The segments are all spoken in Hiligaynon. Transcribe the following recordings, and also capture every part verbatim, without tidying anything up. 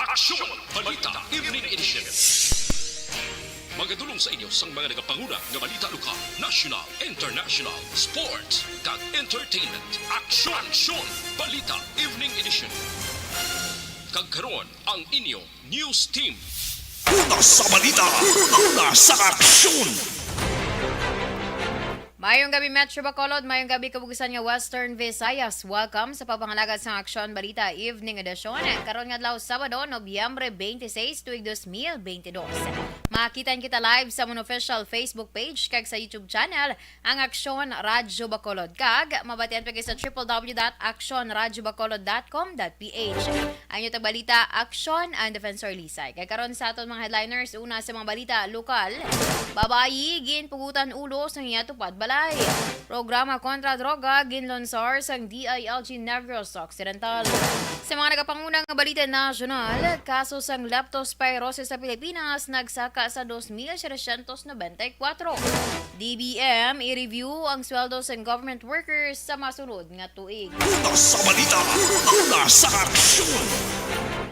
Aksyon! Balita Evening Edition. Magadulong sa inyo sang mga nagapanguna nga balita lokal, national, international, sports, kag entertainment. Aksyon! Aksyon! Balita Evening Edition. Kag karon, ang inyo news team. Una sa balita, una sa aksyon. Mayong gabi, Metro Bacolod. Mayong gabi, kabugusan nga Western Visayas. Welcome sa pagpangalagad sang Aksyon Balita Evening Edition. Karon nga adlaw, Sabado, Nobyembre twenty-six, tuig dos mil bentidós. Makita kita live sa amon official Facebook page kag sa YouTube channel, ang Aksyon Radyo Bacolod. Kag mabatian pa kayo sa triple W dot aksyon radyo bacolod dot com dot P H. Ang inyo tagbalita, Aksyon, ang Defensor Lisay. Kay karon sa aton mga headliners, una sa mga balita lokal, babayi ginpugutan ulo sang iya tupad balay. Programa kontra droga ginlonsar sang D I L G Negros Occidental. Sa mga nagapanguna nga balita nasyonal, kaso sang leptospirosis sa Pilipinas nagsaka sa dos mil setecientos nobenta y kuatro. D B M i-review ang sweldo sang government workers sa masunod nga tuig. Una sa balita, una sa aksyon.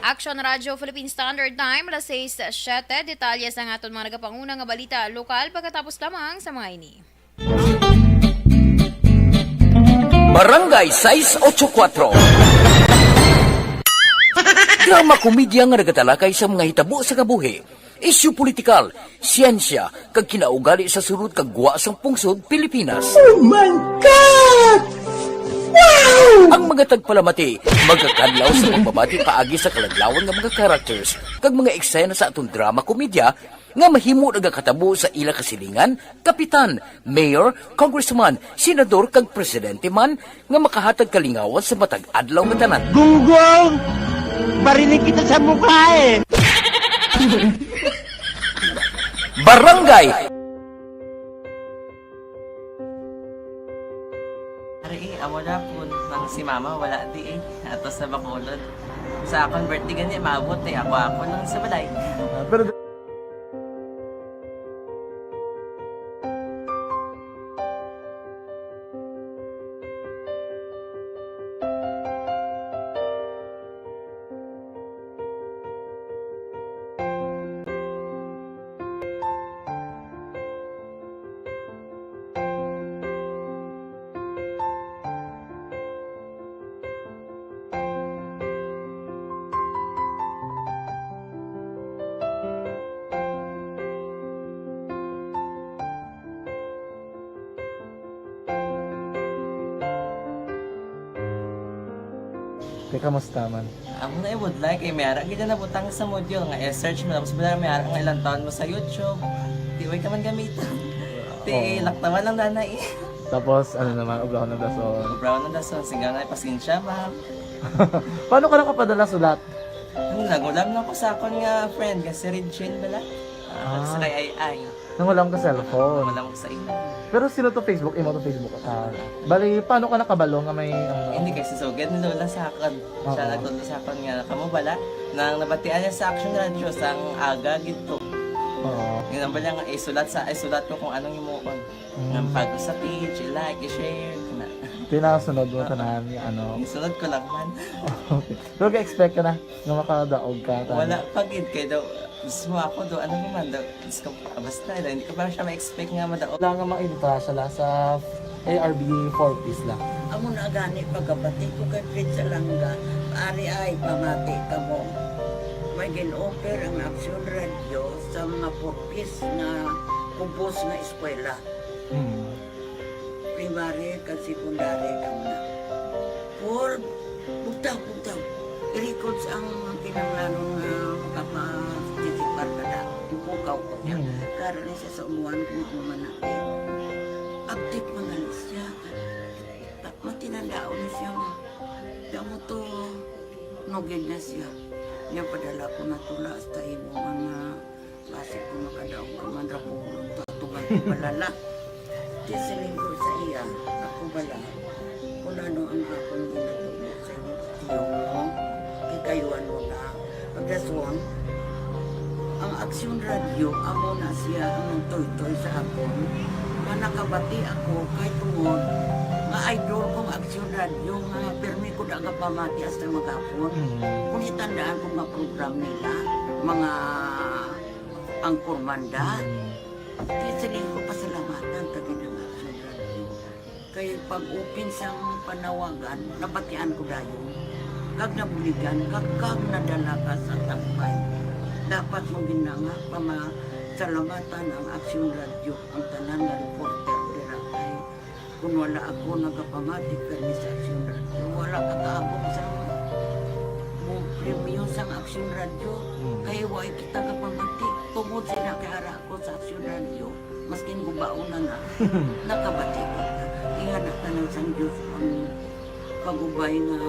Aksyon Radyo Philippine Standard Time, alas sais siyete. Detalye sang aton mga nagapanguna nga balita lokal pagkatapos lamang sa mga ini. Barangay sais ocho kuatro. Drama komedya nga nagatalakay sa mga hitabo sa kabuhi, isyu politikal, siyensya, kag kinaugali sa sulod kag gwa sang pungsod Pilipinas. Oh my God! Wow! Ang mga tagpalamati magakadlaw sa pagbabati paagi sa kaladlawan nga mga characters kag mga eksena sa aton drama komedya nga mahimo nagakatabo sa ila kasilingan, kapitan, mayor, congressman, senador, kag presidente man nga makahatag kalingawan sa matag adlaw nga tanan. Gunggong! Barinig kita sa mukha eh! Barangay! Ari, eh, amo na po. Nang si mama, wala di eh. Ato sa Bacolod. Sa akon birthday gani, maabot eh. Ako, ako lang sa balay. Ah, pero Kay kamusta man? Amo na, I would like, eh, may ara gid na nabutang sa module nga i-search mo, tapos wala may ara nga ilang taon mo sa YouTube. Di, way ka man gamitan. Di, oo, laktawan lang na na eh. Tapos, ano naman, ubrahon ng dason. Ubrahon ng dason, singga na, pasensya, ma'am. Paano ka nakapadala sulat? Ano, nagulam lang ko sa akon nga friend, nga si Regine bala. Ah, ah, sa kay Ay Ay. Nangulam ka cellphone. Nangulam ko sa imo. Pero sino to Facebook? Imo to Facebook account? Bali, paano ka nakabalo nga may, ano? Hindi, kay si Sugad ni Lola sa akon. Siya, oo, nagtudlo sa akon nga, kamo bala, nang nabatian niya sa Action Radio, sang aga gid to. Oo. Yun ang bala nga, isulat sa, isulat ko kung anong himuon. Mm. Nga pag sa page, i-like, i-share, na. Pinasunod mo, ah, tanan, nga ano. Isunod ko lang man. Okay. Pero ka-expect ka na nga makadaog ka, tanan? Wala pa gid, kay daw, mismo ako daw, ano naman daw, Diyos ko, ah, basta, hindi ko pa siya ma-expect nga madaog. Wala nga ma-entrasya la sa A R B four Ps la. Amo na gani, pagkabati ko kay Fred Salanga, ari ay pamati kamo. May gin-offer ang Action Radio sa mga four Ps nga kubos nga eskwela. Hmm. Primary kag secondary kamo na. Four, bugtaw, bugtaw. I-records ang kinahanglanon nga makaparticipar ka na. Ipukaw ko niya. Mm. Karon ni siya sa umuan kung ano man na. Active man gali siya. Ta-, matinandaon ni siya. Kaya mo to, nugid na siya. Niya padala ko na tula hasta imo nga Basi kung makadaog ka man ra po, tutugan ko balala. Di siling ko sa iya, ako bala. Kung ano ang akong ginatubo sa inyo, tiyo mo, kikayuan mo na. Pagdason, ang Aksyon Radio, amo na siya ang nagtoytoy sa akon. Manakabati ako kay tungod, Idol kong Aksyon Radyo nga pirmi ko da gapamati hasta maghapon. Mm. Kung itandaan ko nga program nila, mga angkorman da, Mm. kaya siling ko pasalamatan ta gid ang Aksyon Radyo. Kay pag-open sang panawagan, nabatian ko dayon. Kag nabuligan, kag, kag nadala ka sa tagbay. Dapat mo gid na nga pamasalamatan ang Aksyon Radyo, ang tanan nga reporter dira kay Kung wala ako nagapamati kani sa Aksyon Radyo, wala ka kaabot sa mo premyo sang Aksyon Radyo. Mm. Kay wa kita kapamati. Tungod sila kay ara ako sa Aksyon Radyo, maskin gubaon na na, nakabati kita. Ingana ka na sang Diyos ang pag-ubay nga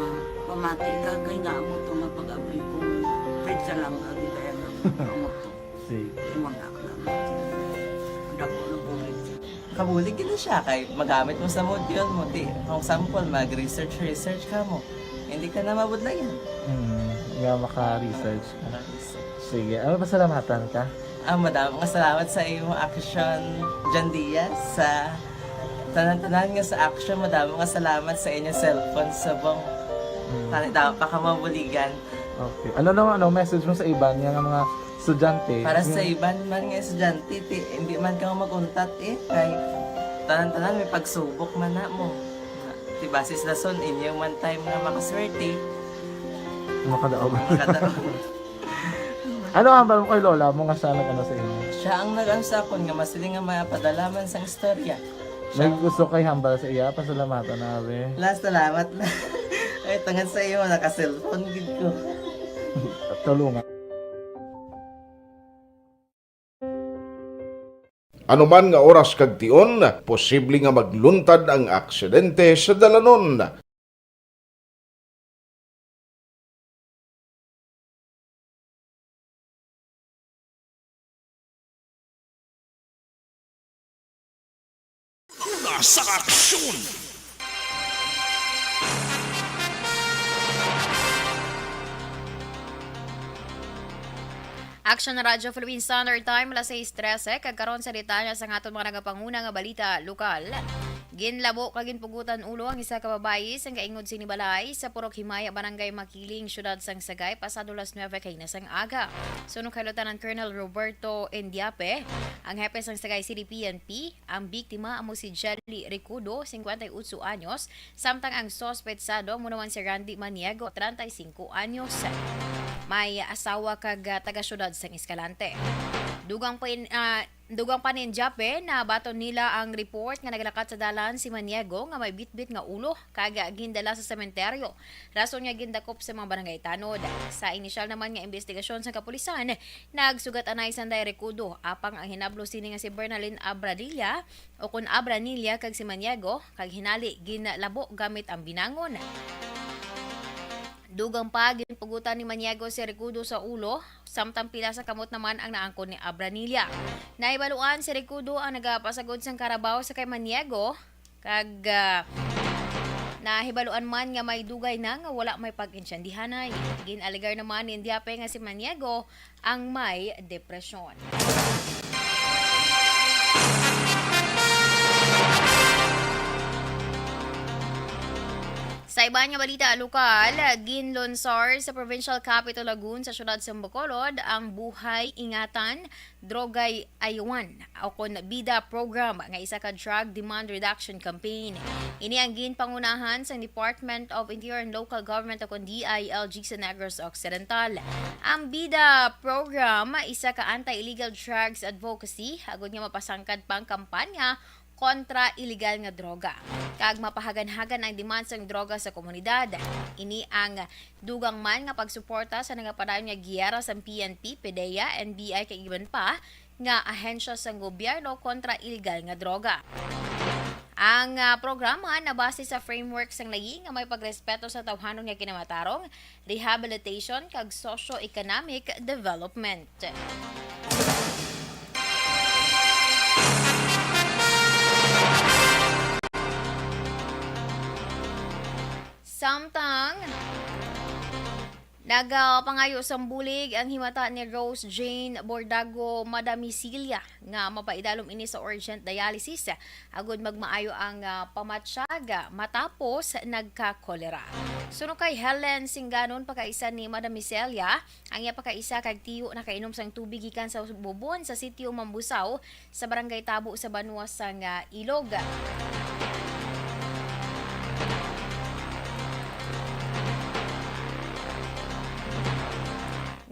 pamati ka, kay nga amo to nga pag-abri kong pizza lang, agi kaya nga amo to. Sige. Imo na lang. Dako na bulig. Kabulig gid na siya kay magamit mo sa module mo. Di, for example, mag-research, research ka mo. Hindi ka na mabudlayan. Hmm, nga maka-research ka. Maka-research. Sige, ano, pasalamatan ka? Ah, madamo nga salamat sa imo, Action John Diaz, sa tanan-tanan nga sa Action. Madamo nga salamat sa inyo cellphone subong. Hmm. Tani, damo pa ka mabuligan. Okay. Ano naman, ano, message mo sa iban nga mga estudyante? Para sa Yung iban man nga estudyante, ti, hindi man ka mag-untat eh. Kay tanan-tanan may pagsubok man na mo. Ti basis lason, inyo man time nga makaswerte. Makadaog. Makadaog. Ano ang hambal mo kay lola mo nga siya nag-ano sa inyo? Siya ang nag-ano sa akon nga masiling nga mapadala man sang istorya. May Siya gusto kay hambal sa iya, pasalamatan na, abi. La, salamat na. Ay, tungod sa iyo, naka-cellphone gid ko. Tulungan. Anuman nga oras kag tion, posible nga magluntad ang aksidente sa dalanon. Una sa aksyon! Action Radyo Philippine Standard Time, alas sais trese, kag karon sa detalye sa aton mga nagapanguna nga balita lokal. Ginlabo kag ginpugutan ulo ang isa ka babayi sang kaingod sini balay sa Purok Himaya, Barangay Makiling, Siyudad sang Sagay, pasado las nuebe kaina sang aga. Suno kay Lieutenant Colonel Roberto Endiape, ang hepe sang Sagay City P N P, ang biktima amo si Jelly Recudo, singkwenta y otso anyos, samtang ang sospetsado amo naman si Randy Maniego, treinta y cinco anyos. May asawa kag, ah, taga-siyudad sang Escalante. Dugang pa in-, ah, Dugang pa ni Endiape, nabaton nila ang report nga naglakat sa dalan si Maniego nga may bitbit nga ulo kag gindala sa sementeryo, rason nga gindakop sa mga barangay tanod. Sa inisyal naman nga imbestigasyon sa kapulisan, nagsugat anay sanday Recudo, apang ang hinablo sini nga si Bernalyn Abradilla o kon Abranilla kag si Maniego, kag hinali ginlabo gamit ang binangon. Dugang pa, ginpugutan ni Maniego si Recudo sa ulo, samtang pila sa kamot naman ang naangkon ni Abranilla. Nahibaluan si Recudo ang nagapasagod sang karabaw sa kay Maniego, kag, ah, nahibaluan man nga may dugay na nga wala may pag-intyendihanay. Gin-alegar naman ni Endiape nga si Maniego ang may depresyon. Sa iban nga balita lokal, ginlunsar sa Provincial Capital Lagoon sa siyudad sa Bacolod ang Buhay Ingatan, Drogay Ayawan, o kon BIDA program nga isa ka drug demand reduction campaign. Ini ang ginpangunahan sang Department of Interior and Local Government o kon D I L G sa Negros Occidental. Ang BIDA program isa ka anti-illegal drugs advocacy agud nga mapasangkad pa ang kampanya kontra iligal nga droga, kag mapahaganhagan ang demand sang droga sa komunidad. Ini ang dugang man nga pagsuporta sa nagapadayon nga giyera sang P N P, PDEA, N B I, kag iban pa nga ahensya sang gobyerno kontra iligal nga droga. Ang, ah, programa nabase sa framework sang layi nga may pagrespeto sa tawhanon nga kinamatarong, rehabilitation, kag socio-economic development. Samtang Nagapangayo sang bulig ang himata ni Rose Jane Bordago Madamisilia nga mapaidalom ini sa urgent dialysis agod magmaayo ang, ah, pamatyag matapos nagka-kolera. Suno kay Helen Singanon, pakaisa ni Madamisilia, ang iya pakaisa kag tiyo nakainom sang tubig gikan sa bubon sa sitio Mambusaw sa Barangay Tabo sa Banwa sang, ah, Ilog,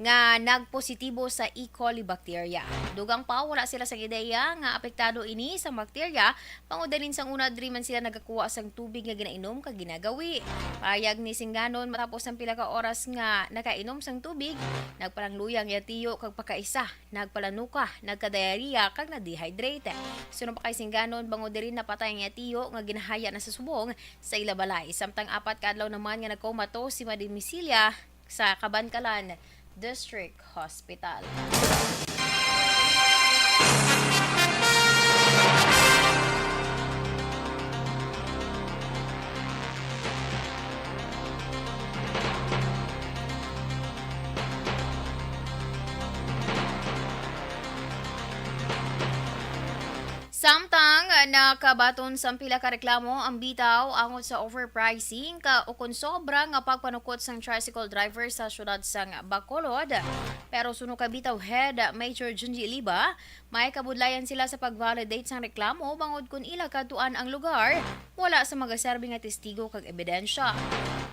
nga nagpositibo sa E. coli bacteria. Dugang pa, wala sila sang ideya nga apektado ini sa bacteria, bangod danin sang una diri man sila nagakuha sang tubig nga ginainom kag ginagawi. Pahayag ni Singanon, matapos ang pila ka oras nga nakainom sang tubig, nagpalangluyang iya tiyo kag pakaisa nagpalanuka, nagka-diarrhea, kag na-dehydrate. Suno pa kay Singanon, bangod diri napatay ang iya tiyo nga ginahaya na sa subong sa ila balay. Samtang apat ka adlaw naman nga nagkomato si Madam Misilia sa Kabankalan District Hospital. Samtang nakabaton sang pila ka reklamo ang Bitaw angot sa overpricing ka ukon sobra nga pagpanukot sang tricycle driver sa siyudad sang Bacolod. Pero suno kay Bitaw Head Major Junji Liba, may kabudlayan sila sa pag-validate sang reklamo bangod kon ila kadtuan ang lugar, wala sa magaserbi nga testigo kag ebidensya.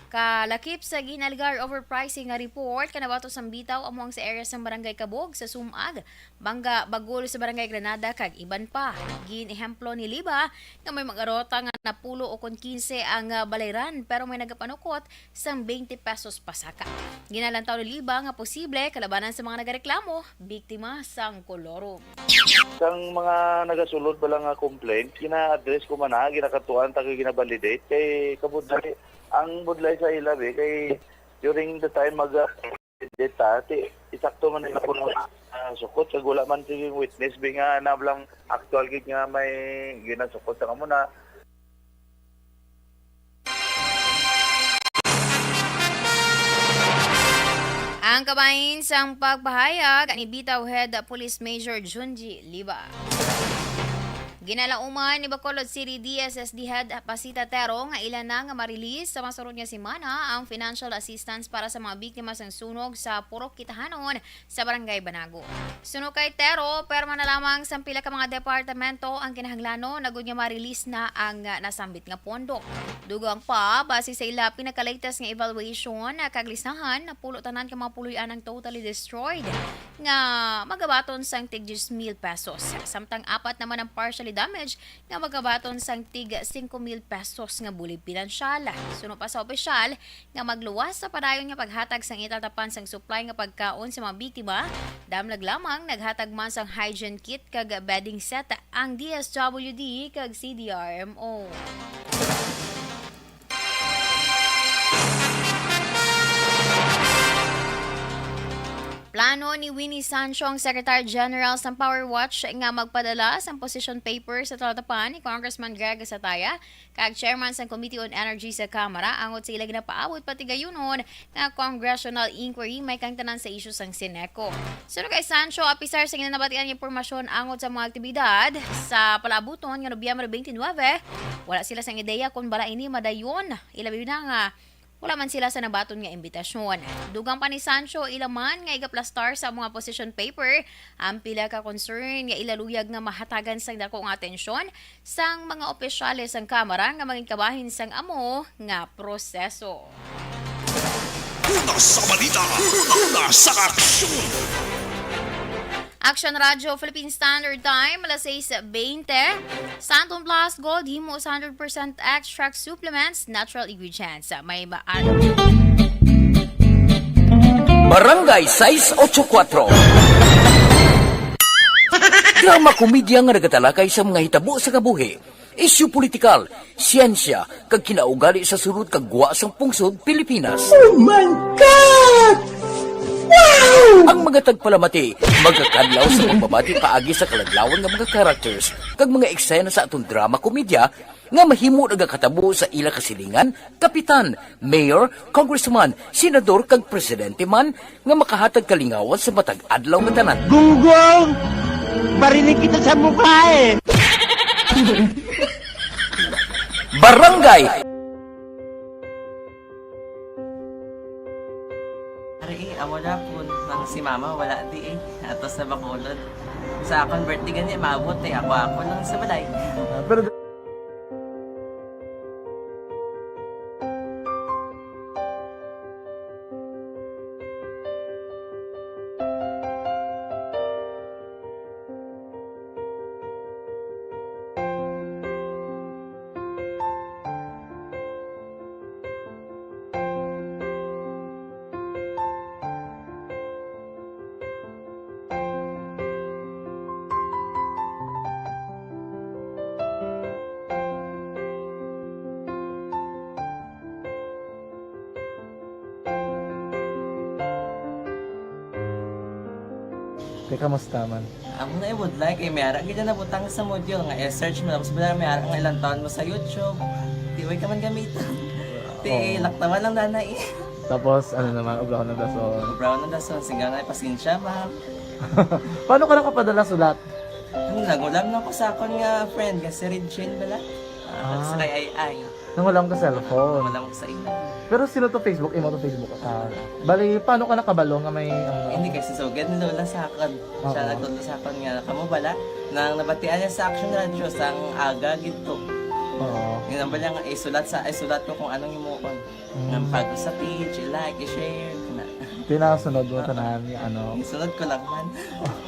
Kalakip sa ginalegar overpricing nga report, kanabato sang Bitaw amo ang sa area sang Barangay Kabog sa Sumag, Banga Bagol sa Barangay Granada, kag iban pa. Gin-ehemplo ni Liba nga may mga ruta nga napulo o kon kinse ang, ah, balayran, pero may nagapanukot sang twenty pesos pasaka. Ginalantaw ni Liba nga posible kalabanan sa mga nagareklamo, biktima sang kolorum. Sang mga nagasulod bala nga complaint, gina-address ko man na, ginakatuan ta kay gina-validate kay kabudlay, ang budlay sa ila be kay during the time mag data, ti, isakto man nila kuno, ah, sukot, kag wala man sige witness, bi nga na lang actual gid nga may ginasukot sa kamo na. Ang kabahin sang pagpahayag ni Bitaw Head Police Major Junji Liba. Ginalauman ni Bacolod City D S S D Head Pasita Tero nga ila na nga ma-release sa masunod nga semana ang financial assistance para sa mga biktima sang sunog sa Purok Kitahanon sa Barangay Banago. Suno kay Tero, perma na lamang sang pila ka mga departamento ang kinahanglanon agud nga ma-release na ang, ah, nasambit nga pondo. Dugang pa, base sa ila pinaka-latest nga evaluation, ah, kag listahan, napulo tanan ka mga puloy-an ang totally destroyed nga magabaton sang tig diyes mil pesos. Samtang apat naman ang partially damaged nga magabaton sang tig singko mil pesos nga bulig pinansyal. Suno pa sa opisyal nga magluwas sa padayon nga paghatag sang italtapan sang supply nga pagkaon sa mga biktima, damlag lamang naghatag man sang hygiene kit kag bedding set ang D S W D kag C D R M O. Plano ni Winnie Sancho, ang Secretary General sang Power Watch, nga magpadala sang position paper sa talatapan ni Congressman Greg Sataya kag Chairman sang Committee on Energy sa Kamara angot sa ila ginapaabot patigayunon nga congressional inquiry may kang tanan sa isyu sang Sineco. Suno kay Sancho, apisar sa ginabatian nga impormasyon angot sa mga aktibidad sa palaabuton nga Nobyembre twenty-nine, wala sila sang ideya kon bala ini madayon, ilabi na nga wala man sila sa nabaton nga imbitasyon. Dugang pa ni Sancho, ila man nga igaplastar sa mga position paper ang pila ka concern nga ila luyag nga mahatagan sang dako nga atensyon sang mga opisyales sang Kamara nga mangin kabahin sang amo nga proseso. Una sa balita, una sa aksyon. Action Radio Philippine Standard Time, alas sais bente. Santon Plus Gold, himo sa hundred percent extract supplements, natural ingredients. May ba-, Barangay sais ocho kuatro. Drama komedya nga nagatalakay sa mga hitabo sa kabuhi, isyu politikal, siyensya, kag kinaugali sa sulod kag gwa sang pungsod Pilipinas. Oh my God! Ang mga tagpalamati magakadlaw sa pagbabati paagi sa kalaglawan nga mga characters kag mga eksena sa aton drama komedya nga mahimo nagakatabo sa ila kasilingan, kapitan, mayor, congressman, senador kag presidente man nga makahatag kalingawan sa matag adlaw nga tanan. Gunggong! Barinig kita sa mukha eh! Barangay Ari, eh, amo na po nang si mama wala di eh. Ato sa Bacolod. Sa akon birthday gani, maabot eh. Ako-ako lang sa balay. Ah, pero Kay kamusta man? Amo na ibudlay kay may ara gid na butang sa module nga i-search mo, tapos bala may ara nga ilang taon mo sa YouTube. Di way ka man gamiton. Ti Oo. Laktawan lang dana eh. Tapos ano naman, ubraw ng dason. Ubraw ng dason, singaw na pasensya, ma'am. Paano ka nakapadala sulat? Ano, nagulam lang ko sa akon nga friend nga si Regine bala. Ah, Ah. Sa kay Ay Ay. Nangulam ka cellphone. Wala mo sa imo. Pero sino to Facebook? Imo to Facebook? Ah, bali, paano ka nakabalo nga may, ano? Hindi, kay si Sugad ni Lola sa akon. Siya Oo. Nagtudlo sa akon nga, kamo bala, nang nabatian niya sa Action Radio, sang aga gid to. Oo. Yun ang bala nga, isulat sa, isulat ko kung anong himuon. Mm. Nga pag sa page, i-like, i-share, na. Tinasunod mo Ah. Tanan, ano? Isunod ko lang man.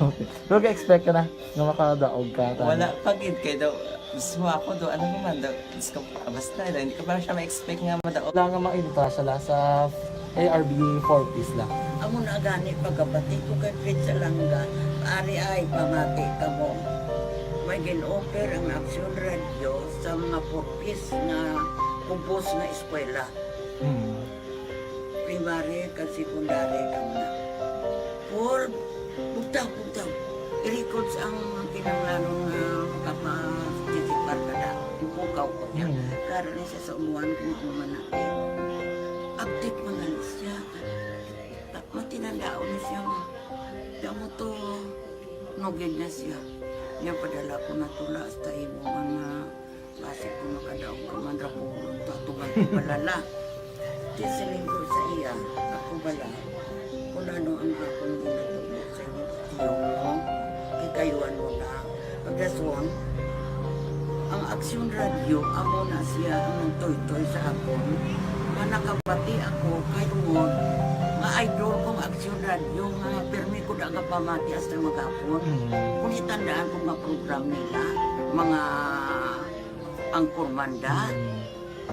Okay. Pero ga-expect ka na nga makadaog ka, tanan? Wala pa gid, kay daw, gusto mo ako daw, ano naman daw, Diyos ko, ah, basta, hindi ko pa siya ma-expect nga madaog. Wala nga mainta siya la sa A R B four Ps la. Amo na gani pagkabati ko kay Fred Salanga, ari ay pamati kamo. May gin-offer ang Action Radio sa mga four Ps nga ubos nga eskwela. Hmm. Primary kag secondary kamo na. Paul, bugtaw, bugtaw. I-records ang kinahanglanon nga makaparticipar ka na. Ipukaw ko niya. Mm. Karon ni siya sa umuan kung ano man natin. Update man gani siya. Ta-, matinandaon na siya nga. Kaya mo to, nugid na siya. Niya padala ko na tula hasta imo nga Basi kung makadaog ka man ra, pulong to, atuman ko balala. Di siling ko sa iya, ako bala, kung ano ang akong ginatubod sa inyo, tiyo mo, kikayuan mo na. Pagdason, ang Aksyon Radio, amo na siya ang nagtoytoy sa akon. Nga nakabati ako, kay tungod, nga idol kong Aksyon Radio, nga pirmi ko da nga pamati hasta maghapon. Mm. Kung itandaan ko nga program nila, mga Ang kurmanda. Mm.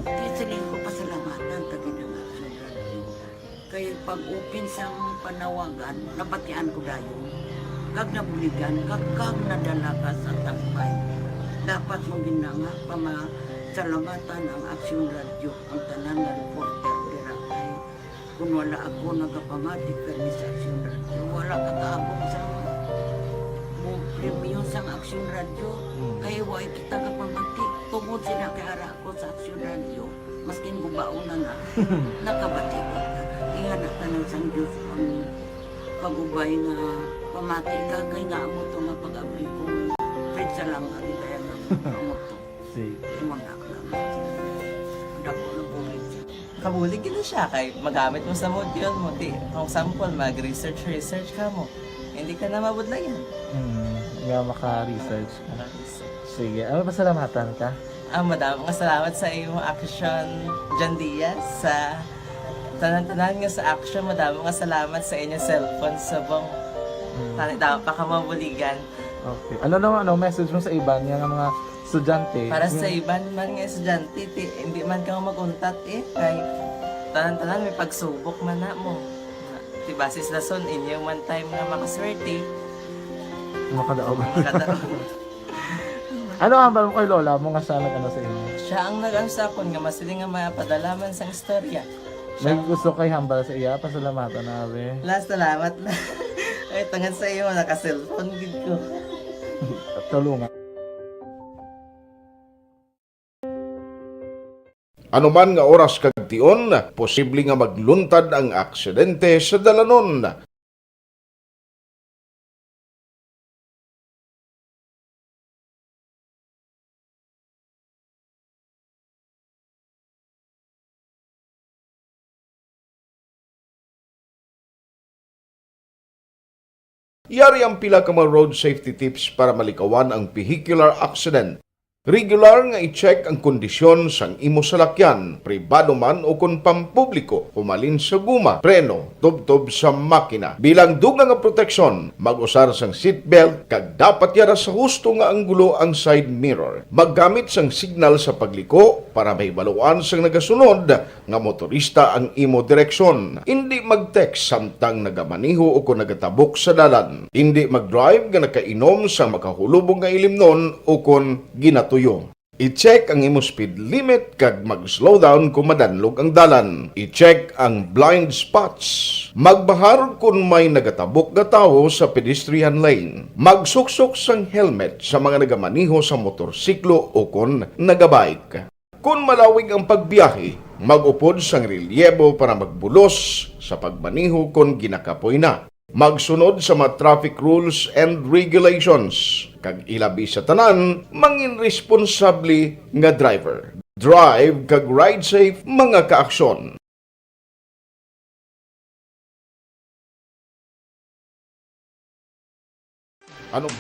Kaya siling ko, pasalamatan ta gid ang Action Radio. Kay pag-open sang panawagan, nabatian ko dayon. Kag nabuligan, kag, kag nadala ka sa tampay. Dapat mo gid na nga pamasalamatan ang Action Radio, ang tanan nga reporter dira kay Kung wala ako nagapamati permi sa Aksyon Radio, wala ka kaabot sa mo premyo sang Aksyon Radio. Hmm. Kay wa kita kapamati. Tungod sila kay ara ako sa Aksyon Radio, maskin gubaon na na, nakabati ko. Ingana tanan sang Diyos ang pag-ubay nga pamati ka kay nga amo to nga pag-abli ko. Fred Salanga, di kaya nga amo to. Sige. Imo na, dako na bulig siya. Kabulig gid na siya kay magamit mo sa module mo. Di, for example, mag-research, research ka mo. Hindi ka na mabudlayan. Mm, nga maka-research ka. Maka-research. Sige, ano, pasalamatan ka? Ah, madamo nga salamat sa imo Action, John Diaz, sa tanan-tanan nga sa Action. Madamo nga salamat sa inyo cellphone subong. Mm. Tani, damo pa ka mabuligan. Okay. Ano naman, ano, message mo sa iban nga mga estudyante? Para sa iban man nga estudyante, ti, hindi man ka mag-untat eh. Kay tanan-tanan may pagsubok man na mo. Ti, basi sa dason, inyo man time nga makaswerte. Makadaog. Makadaog. Ano ang hambal mo kay lola mo nga siya nag-ano sa inyo? Siya ang nag-ano sa akon nga masiling nga mapadala man sang istorya. May gusto kay hambal sa iya, pasalamatan na, abi. La, salamat na. Ay, tungod sa imo, naka-cellphone gid ko. Tulungan. Anuman nga oras kag tion, posible nga magluntad ang aksidente sa dalanon. Yari ang pila ka mga road safety tips para malikawan ang vehicular accident. Regular nga i-check ang kondisyon sang imo salakyan, pribado man o kon pampubliko, humalin sa guma, preno, tubtob sa makina. Bilang dugang nga proteksyon, mag-usar sang seatbelt kag dapat yara sa husto nga anggulo ang side mirror. Maggamit sang signal sa pagliko para mahibaluan sang nagasunod nga motorista ang imo direksyon. Indi mag-text samtang nagamaneho o kon nagatabok sa dalan. Indi mag-drive nga nakainom sang makahulubong nga ilimnon o kon ginatuyo. I-check ang imo speed limit kag mag-slow down kon madanlog ang dalan. I-check ang blind spots. Magbahar kon may nagatabok nga tawo sa pedestrian lane. Magsuksok sang helmet sa mga nagamaneho sa motorsiklo o kon nagabike. Kon malawig ang pagbiyahe, mag-upod sang relyebo para magbulos sa pagmaneho kon ginakapoy na. Magsunod sa mga traffic rules and regulations, kag ilabi sa tanan, mangin responsable nga driver. Drive kag ride safe, mga kaaksyon. Ano?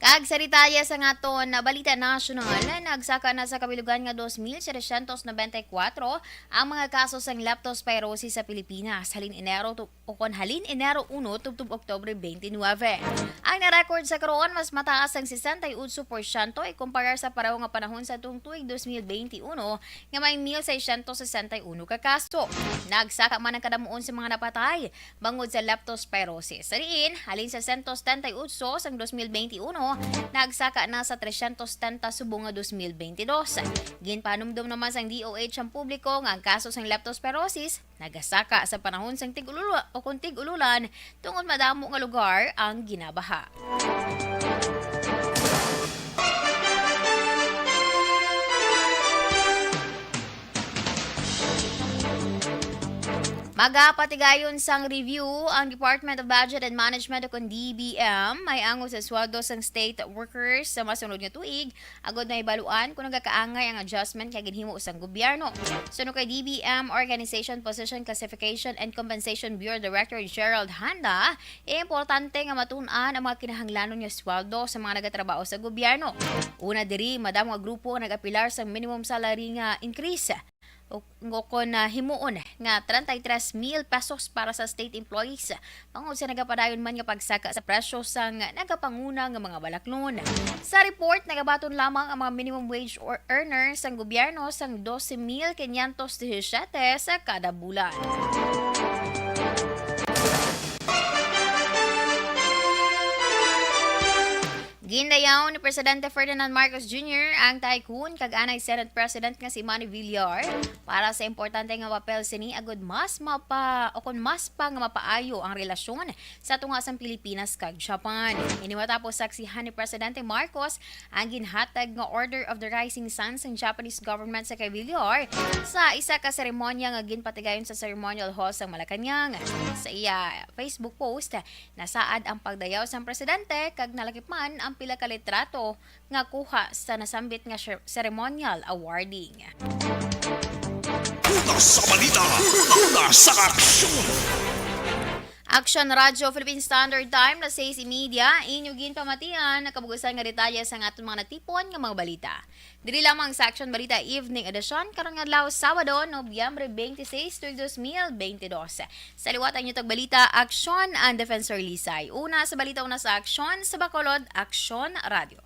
Kag sa detalye sa aton na balita nasyonal, nagsaka na sa kabilugan nga dos mil setecientos noventa y cuatro ang mga kaso sang leptospirosis sa Pilipinas, halin Enero tu-, o kon halin Enero uno tubtob Oktubre twenty-nine. Ang na-record sa karon mas mataas sang sesenta y ocho porsyento ikumparar sa pareho nga panahon sa tuong tuig dos mil twenty-uno nga may mil seiscientos sesenta y uno ka kaso. Nagsaka man ang kadamuon sa mga napatay bangod sa leptospirosis. Sa diin, halin sa sento setenta y ocho sang dos mil twenty-uno, nagsaka na sa trescientos setenta subong nga dos mil twenty-dos. Ginpanumdom naman sang D O H ang publiko nga ang kaso sang leptospirosis nagasaka sa panahon sang tig-ulula o kon tig-ululan tungod madamo nga lugar ang ginabaha. Magapatigayon sang review ang Department of Budget and Management o kon D B M may angod sa sweldo sang state workers sa masunod nga tuig, agod mahibaluan kon nagakaangay ang adjustment nga ginhimo sang gobyerno. Suno kay D B M Organization Position Classification and Compensation Bureau Director Gerald Handa, importante nga matun-an ang mga kinahanglanon nga sweldo sa mga nagatrabaho sa gobyerno. Una diri, madamo nga grupo ang nag-apilar sang minimum salary nga increase o, o kon, ah, himuon nga treinta y tres mil pesos para sa state employees, bangod sa nagapadayon man nga pagsaka sa presyo sang nagapanguna nga mga balaklon. Sa report, nagabaton lamang ang mga minimum wage or earner sang gobyerno sang doce mil quinientos diecisiete sa kada bulan. Gindayaw ni Presidente Ferdinand Marcos Junior ang tycoon kag anay Senate President nga si Manny Villar para sa importante nga papel sini agud mas mapa-, o kon mas pa nga mapaayo ang relasyon sa tunga sang Pilipinas kag Japan. Ini matapos saksihan ni Presidente Marcos ang ginhatag nga Order of the Rising Sun sang Japanese government sa kay Villar sa isa ka seremonya nga ginpatigayon sa Ceremonial Hall sa Malacañang. Sa iya Facebook post, nasaad ang pagdayaw sang presidente kag nalakip man ang pila ka litrato nga kuha sa nasambit nga cer-, ceremonial awarding. Una sa balita, una sa aksyon. Aksyon Radyo Philippine Standard Time, alas sais y media, inyo ginpamatian ang kabugusan nga detalye sa aton mga natipon nga mga balita. Diri lamang sa Aksyon Balita Evening Edition, karon nga adlaw, Sabado, Nobyembre twenty-six, tuig dos mil twenty-dos. Sa liwat ang inyo tagbalita, Aksyon ang Defensor Lisay. Una sa balita, una sa aksyon, sa Bacolod, Aksyon Radio.